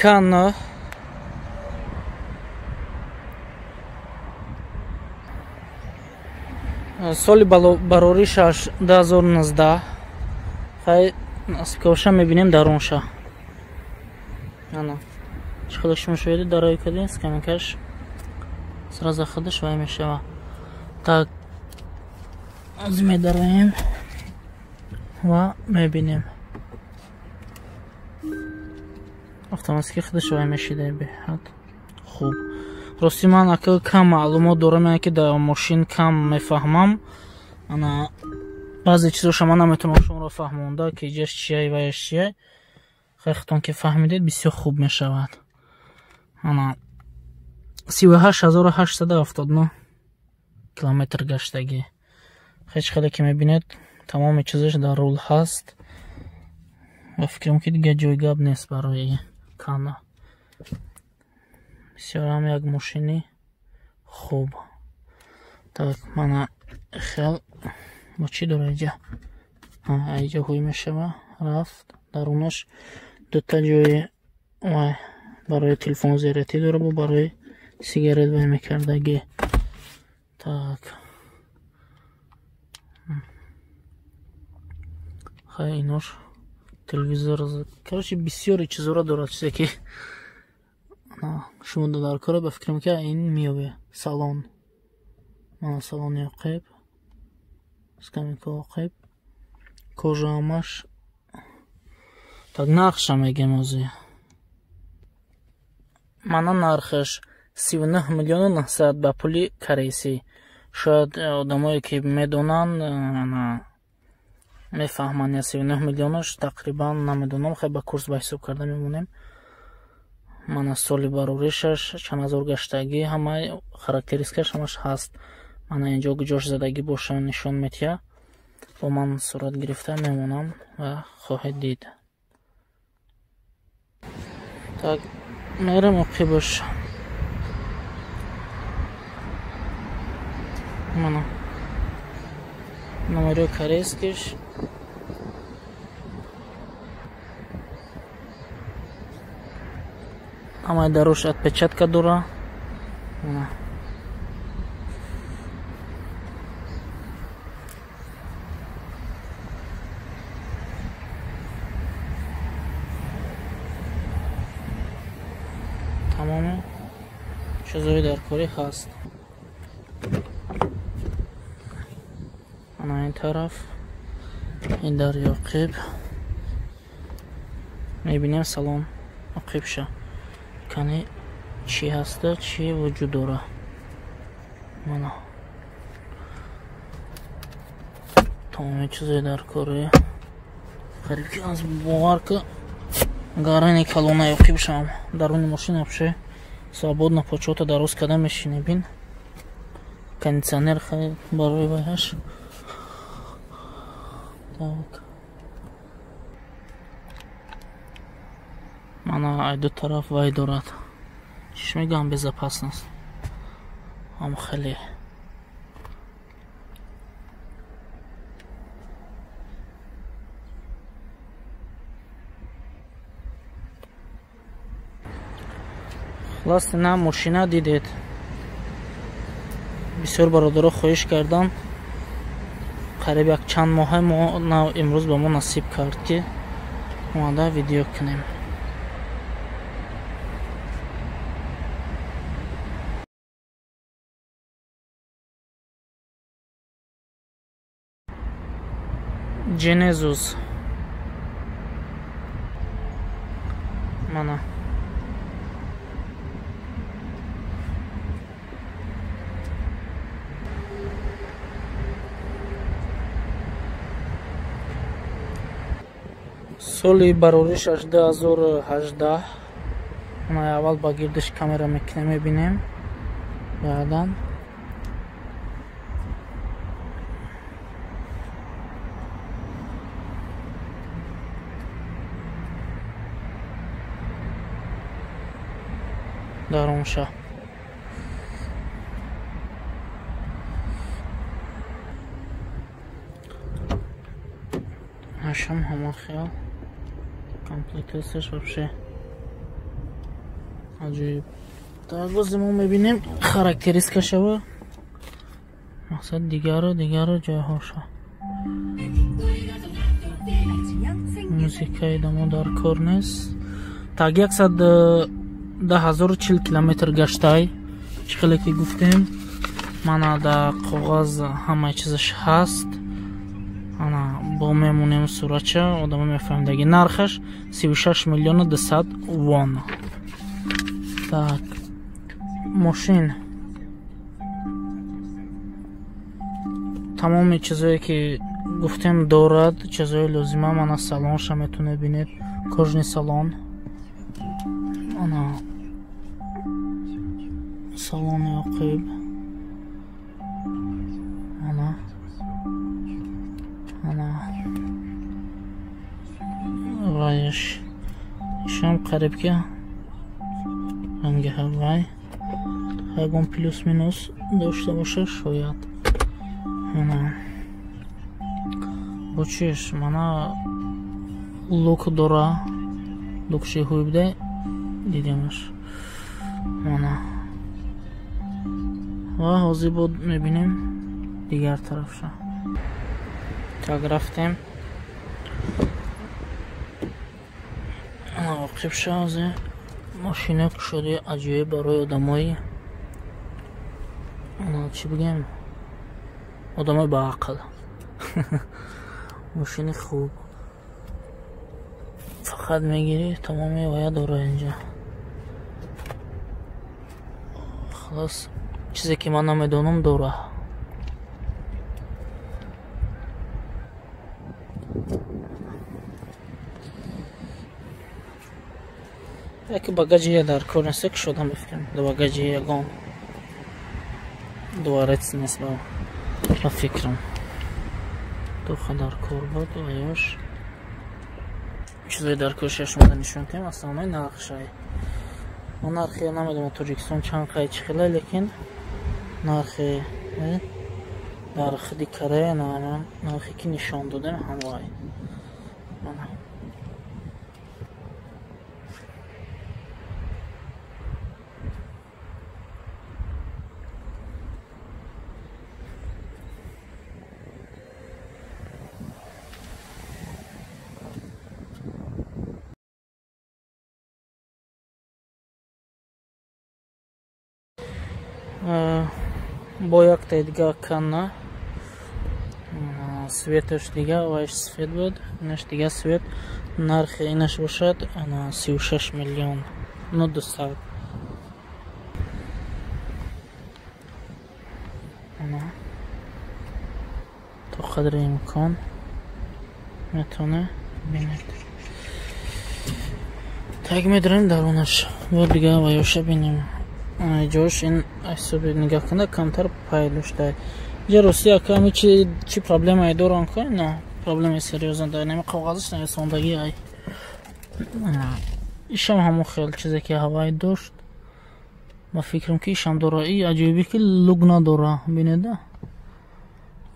Кано соли бароришаш 2019. Хай насибкавша мебинем дарунша. Ана чӣ хеле шумо шоҳиди дарои кардем, скамейкаш сразу худаш вай мешава. Так аз медароем ва мебинем. Автоматики худаш вай мешида беҳад хуб. Рости ман ака кам маълумот дорам, яъне ки дар мошин кам мефаҳмам. Ана баъзе чизоша ман наметавонам шуморо фаҳмонда, ки иҷаш чия ваяш чия. Хай худтон ки фаҳмидед, бисёр хуб мешавад. Ана 38879 километр гаштагӣ. Ҳеҷ хеле ки мебинед, тамоми чизаш дар рул ҳаст. Ва фикрам ки дигар ҷои гап нест барои Кано. Бисёрам як мошини хуб. Так мана хел бо чӣ дора иҷа? Иҷа ҳуй мешава, рафт. Дарунаш дута ҷои вай барои телефон зератӣ дора, бо барои сигарет вай мекардагӣ. Так хай инош телевизор, короче бисёри чизора дорад, чизе ки шумо дар кора ба фикрам ки ин меёбе. Салон, мана салони оқиб, скамейка оқиб, кожа ҳамаш. Так нархша мегем ҳозир. Мана нархаш 39 миллиону 900 ба пули корейсӣ. Шояд одамое ки медонанд, мефаҳманд, я 39 миллионаш тақрибан намедонам, хай ба курс ба ҳисоб карда мемонем. Мана соли бароришаш чанд ҳазор гаштагӣ, ҳамаи характеристикаш ҳамаш ҳаст. Мана инҷо ҷош задагӣ боша нишон метиҳад. Бо ман сурат гирифта мемонам ва хоҳед дид. Так мерем оқибаш. Мана номерои корейскиш. Ҳамаи дарош отпечатка дора. Мана тамоми чизҳои даркорӣ ҳаст. Ана ин тараф, ин дари оқиб мебинем салон оқибша. Кани чӣ ҳаста, чӣ вуҷуд дора. Мана тамоми чизҳои даркорӣ. Қариб ки аз бовар ки гарани калонаи оқибшам даруни мошин вообще свободно почота дароз карда мешинӣ. Бин кондитсионер хай барои вайаш. Так мана ай ду тараф вай дорад. Чиш мегӯям, безопасност ҳам хеле. Хулос на мошина дидед. Бисёр бародаро хоҳиш кардам, қариб як чанд моҳа мо на имрӯз ба мо насиб кард ки омада видео кунем. Genesis мана соли бароришаш 2018. Мана аввал ба гирдиш камера мекунем, мебинем, баъдан дарунша. Ҳашам ҳамон хел комплектацияш вообще Аҷоиб. Так, боз мо мебинем характеристика шава. Мақсад дигару дигару ҷойҳоша. Музикаи дамо дар кор нест. Так, 110 040 километр гаштай. Чӣ хеле ки гуфтем, мана дар коғаз ҳамаи чизаш ҳаст. Ана бо мемонем суратча, одамо мефаҳмидаги. Нархаш 36 миллиону 200 вон. Так, мошин тамоми чизое ки гуфтем дорад, чизои лозима. Мана салонша метавонед бинед, кожный салон. Ана салони оқиб. Ана ана вайш ишам қариб ки ранги ҳавай, ягон плюс минус дошта боша шояд. Ана бо чиш мана лук дора, лукши ҳуй буда дидемаш. Мана ва ҳозир бод мебинем дигар тарафша. Так, рафтем оқибша. Ҳозир мошина кушоди аҷоиб барои одамои, чӣ бигем, одамои баақл. Мошини хуб фақат мегирӣ, тамоми вая дора инҷа. Халос, чизе ки ман намедонам дора. Яке багажи дар кор нест, кушодам бификрам. Дар багажи ягон дворец нест ба фикрам. Тоха дар кор буд ваёш. Чизои дар кор шашмада нишон кунем, основной нархшай. Мо нархи намедонам Тоҷикистон чанд қай чӣ хела, лекин нархи дар худи Корея нархе ки нишон додем ҳамвай. Бо якта дига канна светаш дига, вайш свет буд, инаш дига свет. Нархи инаш бошад 36 миллион 200. То қадри имкон метавона бинед. Так, медорем дарунаш бо дига ваёша бинем. Ҷош ин ҳисоби нигаҳ кунда камтар пай дошта. Иҷа Русия ками чи проблемае дорам ка, на проблемаи серьёзна дар нами коғазаш нависондагӣ ай. Ишам ҳамон хел чизе ки ҳавай дошт. Ба фикрам ки ишам дора. И аҷоибе ки луг надора, бинеда.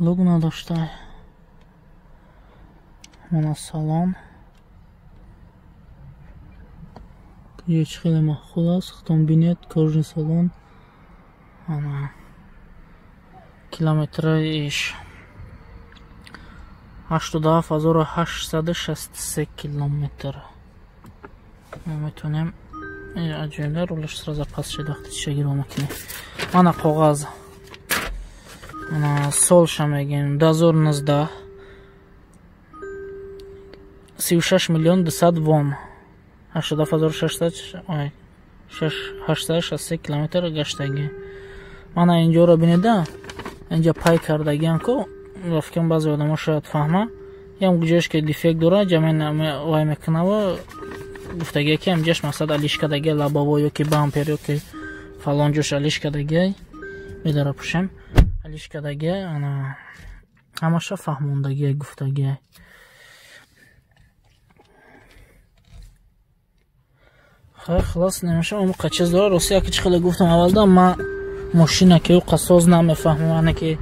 Луг надошта. Мана салон. Ҷои хеле маъқул аст, худтон бинед, кожный салон. Ана километраиш 87863 километр. Мо метавонем аҷоиб рулаш сразу пас шид вақти чишагиро мекунем. Мана коғаз. Ана солша мегем 2019, 36 миллион 200 вон. 87663 километр гаштагӣ. Мана инҷоро бинеда, инҷа пай кардагиам ку, фикрам баъзе одамо шояд фаҳма. Ям ҷояш ки дефект дора, ҷамъ вай мекунава, гуфтагие ки ҳамҷаш мақсад алишкадаги лабаво ё ки бампер ё ки фалон ҷош алишкадаги медара пӯшем алишкадаги, ана ҳамаша фаҳмондагие гуфтагие. Хай, хулос намеша омқа чиз дора. Рости яке чӣ хеле гуфтам аввалда, ма мошина ки ӯ қасоз намефаҳмам, яъне ки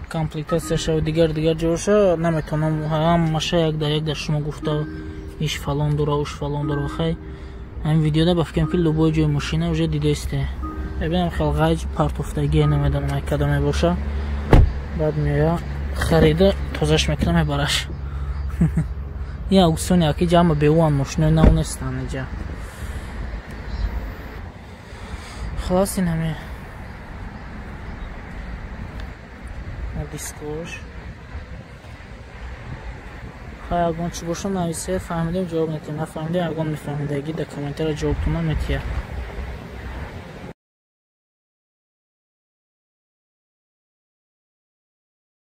комплектатсияша ва дигар дигар ҷоша наметавонам ҳамаша як дар як дар шумо гуфта иш фалон дора, уш фалон дора. Хай, Ҳамин видеода ба фикрам, ки любой ҷои мошина уже дидаисте. Бибинам, хел ғайҷ партофтагие, намедонам, ай кадом мебоша. Баъд меоя, харида, тозаш мекунам, мебараш. Ин аукциони аки ҷамъ беуан, мошинои нав нестанд иҷа. Халас, ин ҳаме дискош. Хай, ягон чӣ боша, нависе, фаҳмидем, ҷавоб метиҳем, нафаҳмидем, ягон мефаҳмидагӣ дар комментария ҷавобтона метиҳад.